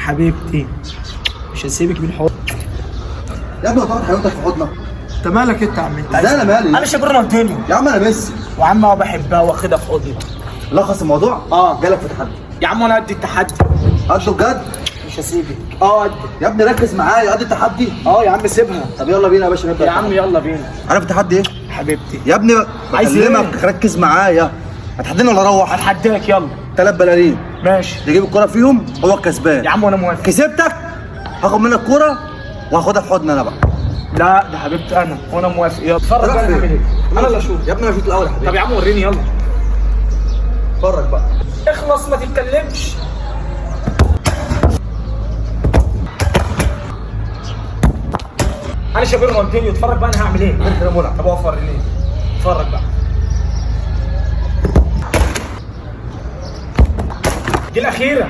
حبيبتي مش هسيبك من حضن. يا ابني هتقعد حياتك في حضنك. انت مالك انت يا عم؟ انت ازاي انا مالي؟ انا شباب رونالدينيو يا عم انا ميسي. وعم اه بحبها واخدها في حضني. لخص الموضوع. اه. جالك في تحدي. يا عم انا قد التحدي. قده بجد؟ مش هسيبك. اه قد. يا ابني ركز معايا، قد التحدي. اه يا عم سيبها. طب يلا بينا يا باشا نبدا. يا عم يلا بينا. عارف التحدي ايه؟ حبيبتي يا ابني عايز ايه؟ بكلمك ركز معايا. هتحديني ولا اروح؟ هتحداك يلا. 3 بلالين ماشي تجيب الكرة فيهم هو الكسبان. يا عم وانا موافق. كسبتك هاخد منك كرة وهاخدها في حضني انا بقى. لا ده حبيبتي انا وانا موافق. يلا اتفرج رايح بقى انا فين؟ هعمل ايه. انا اللي اشوف. يا ابني انا اشوط الاول يا حبيبي. طب يا عم وريني يلا. اتفرج بقى. اخلص ما تتكلمش. انا شباب رونالدينيو اتفرج بقى انا هعمل ايه. طب اقف وريني. اتفرج بقى. دي الاخيرة.